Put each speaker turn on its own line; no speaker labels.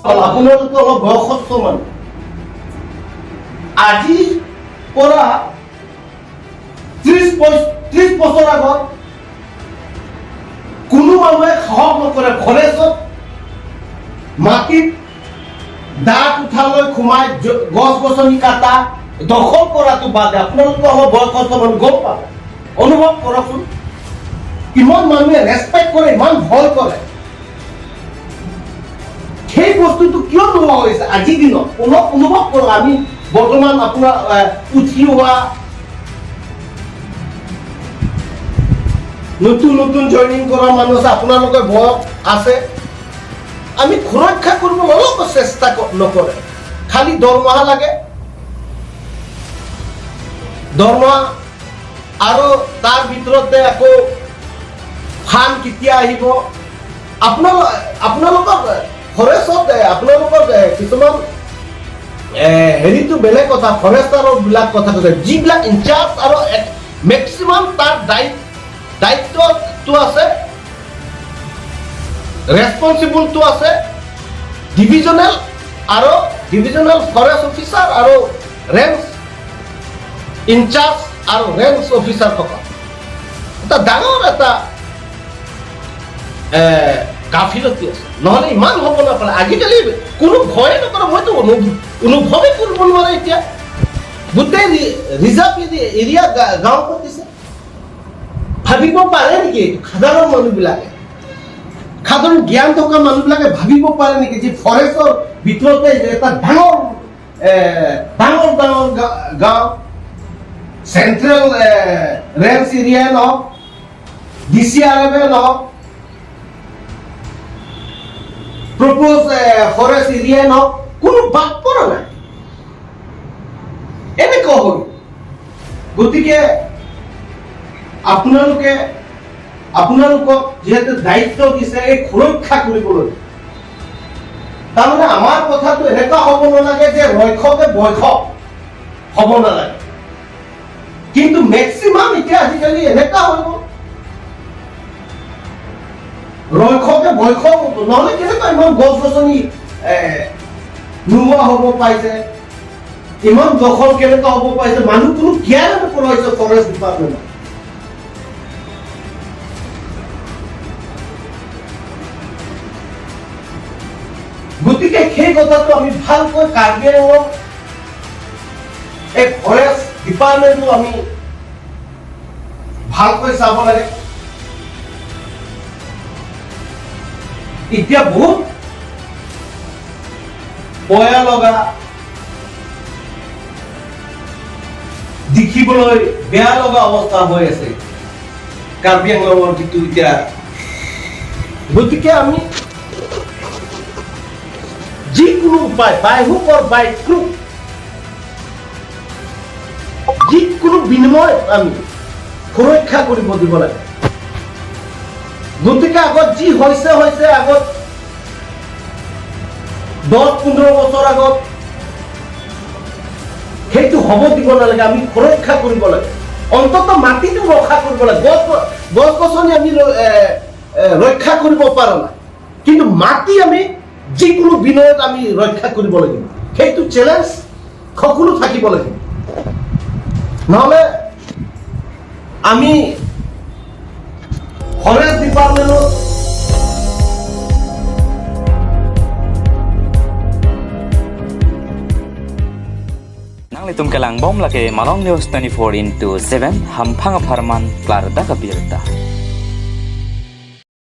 আপোনালোকে অলপ বয়সস্থ মানুহ। আজি পৰা 30 বছৰ আগত কোনো মানুহে সাহস নকৰে ফৰেষ্টত মাটিত দা কুঠালৈ সোমাই গছ গছনি কাটা, দখল কৰাটো বাদে। আপোনালোকে অলপ বয়সস্থ মানুহ, গম পাব। অনুভৱ কৰকচোন, ইমান মানুহে ৰেচপেক্ট কৰে, ইমান ভয় কৰে। সেই বস্তুটো কিয় নোহোৱা হৈছে আজিৰ দিনত? অলপ অনুভৱ কৰক। আমি বৰ্তমান আপোনাৰ উঠি অহা, নতুন নতুন জইনিং কৰা মানুহ আছে, আপোনালোকৰ বয়স আছে। আমি সুৰক্ষা কৰিবলৈ অলপো চেষ্টা নকৰে। খালি দৰমহা লাগে, দৰমহা, আৰু তাৰ ভিতৰতে আকৌ ফাণ্ড কেতিয়া আহিব। আপোনালোকৰ ফৰেষ্টত আপোনালোকৰ কিছুমান হেৰিটো বেলেগ কথা, ফৰেষ্টাৰৰ বিলাক কথা কৈছে, যিবিলাক ইনচাৰ্জ আৰু মেক্সিমাম তাৰ দায়িত্বটো আছে, ৰেচপনচিবলটো আছে ডিভিজনেল আৰু ডিভিজনেল ফৰেষ্ট অফিচাৰ আৰু ৰেঞ্জ ইনচাৰ্জ আৰু ৰেঞ্জ অফিচাৰ থকা এটা ডাঙৰ এটা গাফিলতি আছে। নহ'লে ইমান হ'ব নাপালে। আজিকালি কোনো ভয়ে নকৰে। মইতো অনুভৱেই কৰিব নোৱাৰে। এতিয়া গোটেই ৰিজাৰ্ভ এৰিয়া গাঁও পাতিছে। ভাবিব পাৰে নেকি এইটো সাধাৰণ মানুহবিলাকে, সাধাৰণ জ্ঞান থকা মানুহবিলাকে ভাবিব পাৰে নেকি যে ফৰেষ্টৰ ভিতৰতে এটা ডাঙৰ ডাঙৰ গাঁও, চেণ্ট্ৰেল ৰেঞ্জ এৰিয়াই নহওক, ডি চি আৰ এফ এ নহওক, প্ৰপ'জ ফৰেষ্ট এৰিয়াই নহওক, কোনো বাদ পৰা নাই। এনেকুৱা হ'ল। গতিকে আপোনালোকক যিহেতু দায়িত্ব দিছে এই সুৰক্ষা কৰিবলৈ, তাৰমানে আমাৰ কথাটো এনেকুৱা হ'ব নালাগে যে ৰক্ষকে বৈষক হ'ব নালাগে। কিন্তু মেক্সিমাম এতিয়া আজিকালি এনেকুৱা হৈ গ'ল, ৰক্ষকে বৈষক। নহ'লে কেনেকুৱা ইমান গছ গছনি নোহোৱা হ'ব পাইছে, ইমান দখল কেনেকুৱা হ'ব পাইছে? মানুহ কোনো কেয়াৰ নকৰা হৈছে ফৰেষ্ট ডিপাৰ্টমেণ্টত। গতিকে সেই কথাটো আমি ভালকৈ কাৰ্বি আংলং এই ফৰেষ্ট ডিপাৰ্টমেণ্টটো আমি ভালকৈ চাব লাগে। এতিয়া বহুত পয়া লগা, দেখিবলৈ বেয়া লগা অৱস্থা হৈ আছে কাৰ্বি আংলঙৰ যিটো এতিয়া। গতিকে আমি যিকোনো উপায়, by hook or by crook, যিকোনো বিনিময়ত আমি সুৰক্ষা কৰিব দিব লাগে। গতিকে আগত যি হৈছে হৈছে, আগত 10-15 বছৰ আগত সেইটো হ'ব দিব নালাগে। আমি সুৰক্ষা কৰিব লাগে, অন্ততঃ মাটিটো ৰক্ষা কৰিব লাগে। গছ গছনি আমি ৰক্ষা কৰিব পৰা নাই, কিন্তু মাটি আমি যিকোনো বিনয়ত আমি ৰক্ষা কৰিব লাগিব। সেইটো চেলেঞ্জ সকলো থাকিব লাগিব। নহ'লে আমি ফৰেষ্ট ডিপাৰ্টমেণ্টত
Nang litum kalang bom lake Malong News 24 into 7 hampang farman klar da kabirta.